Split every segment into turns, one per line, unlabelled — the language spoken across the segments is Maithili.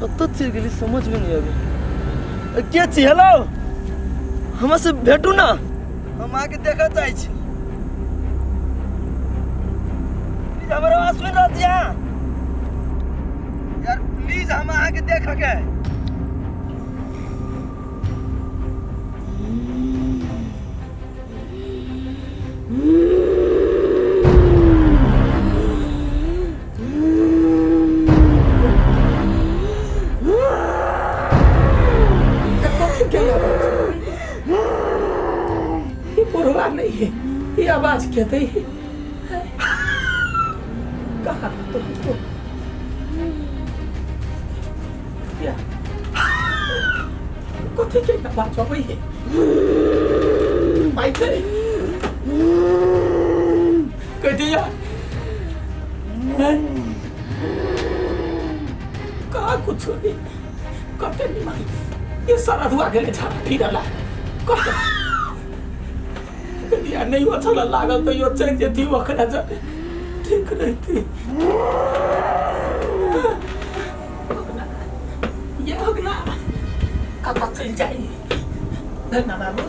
कतऽ चलि गेली समझमे नहि आबै। के छी? हेलो, हमरा से भेटू ना, हम अहाँके देखऽ चाहै छी। प्लीज हमर आवाज सुनि रहल छी अहाँ? यार प्लीज हम अहाँके देखऽ के।
ये बुढ़वा नहीं है, ये आवाज के दे है। कहाँ तो तो या कथी के आवाज अबै है? माइक कह दिया कहाँ कुछ नहीं कते नहीं माई ये सारा धुआ गेले झाड़ा फिरला कते या नहीं हो चला लागल तो यो चलि जेती ओकरा जरे ठीक रहती। ये होगना कतऽ चलि जाइ धन्ना बाबू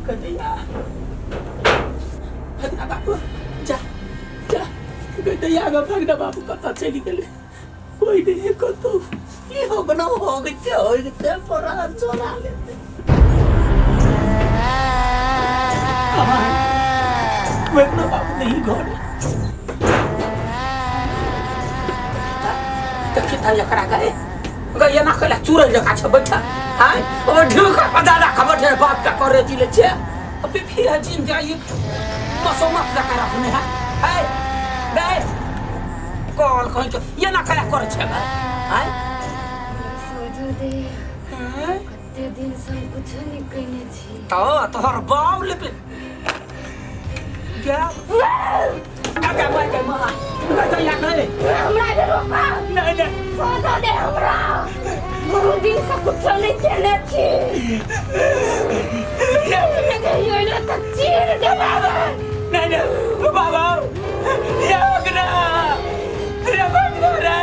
कदैया भगना बाबू जा जा कदैया गो भगना बाबू कतऽ चलि गेलै कोइ नहीं कतौ ई होगना हो गइते हो गइते परान चोरा लेते। भगना बाबू नहीं घर देखी था एकरा गए गए एना कैला चूरल जकाँ छै बैठल आँय ओ ढेका दादा खबर छै बाप का करे दिले छै अबे फिर जिन जाइए मसौमत जकाँ रखने है है गए कॉल कहीं के एना कैला करे छै भाई आँय
सोझो दे कते दिन से हम कुछो नहीं कयने छी।
तो तोहर बाप लेबे गया आगा बढ़ गए माँ गया नहीं
हमरा के रोका
नहीं नहीं
सोझो दे हमरा बहुत दिन से कुछो नहीं केने छी। कहियो ना तो चीर देबा।
नहीं नहीं बाबा ये अगना रे भगना रे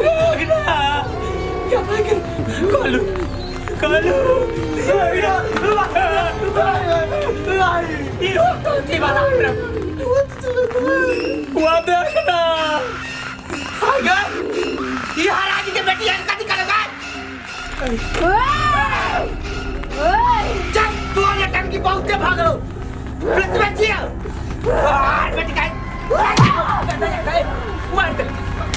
रे अगना क्या मैं कालू कालू ये अगना ये होती वाला वो देखना अगर ये हरामी के बेटी है कथी करेगा? चल तू आने टंकी बहुते भागलो पृथ्वी जियो आ बेटी काय मार दे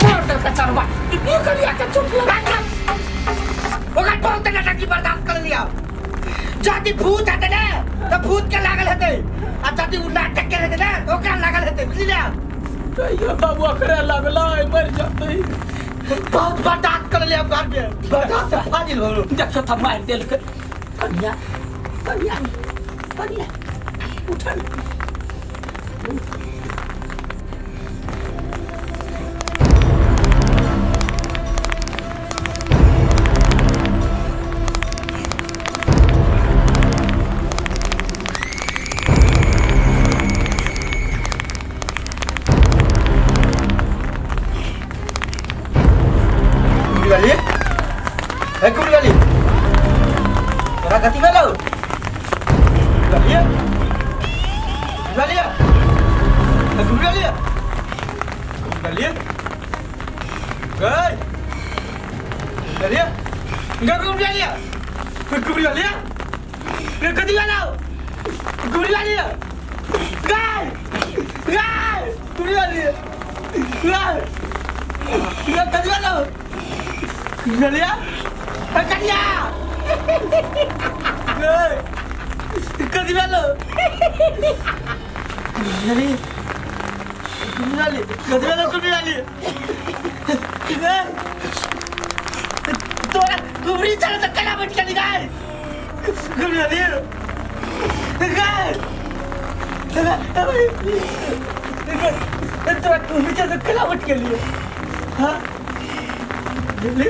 मार दे कचरवा ये करिया के चुप लगा
ओकर बहुत नटंकी बर्दाश्त कर लिया। जाति भूत हेतै ने तो भूत के लागल हेतै आ जाति उ नाटक के हेतै ने ओकरा लागल हेतै बुझली ने।
तैयो बाबू ओकरा लगला मर जतै।
बहुत बर्दाश्त कर लिया घर में बर्दाश्त से फाजिल हो।
देखियो त मार देलकै। कन्या कन्या कन्या उठल
कुड़ी वाली ए कुड़ी वाली तोरा कथी भेलौ? कुड़ी वाली ए कुड़ी वाली कुड़ी वाली गई कुड़ी वाली गई कुड़ी वाली कुड़ी वाली
रे कथी भेलौ? कुड़ी वाली गई गई
कुड़ी वाली गई रे कथी भेलौ? कुड़ी वाली
ए कन्या
गई कथी भेलौ? कुड़ी वाली कुड़ी वाली कथी भेलौ? कुड़ी वाली गई
तोरा कुबरी चल त कला बैठ के गई
कुड़ी वाली गई तोरा कुबरी चल त कला बैठ के लिए हाँ ले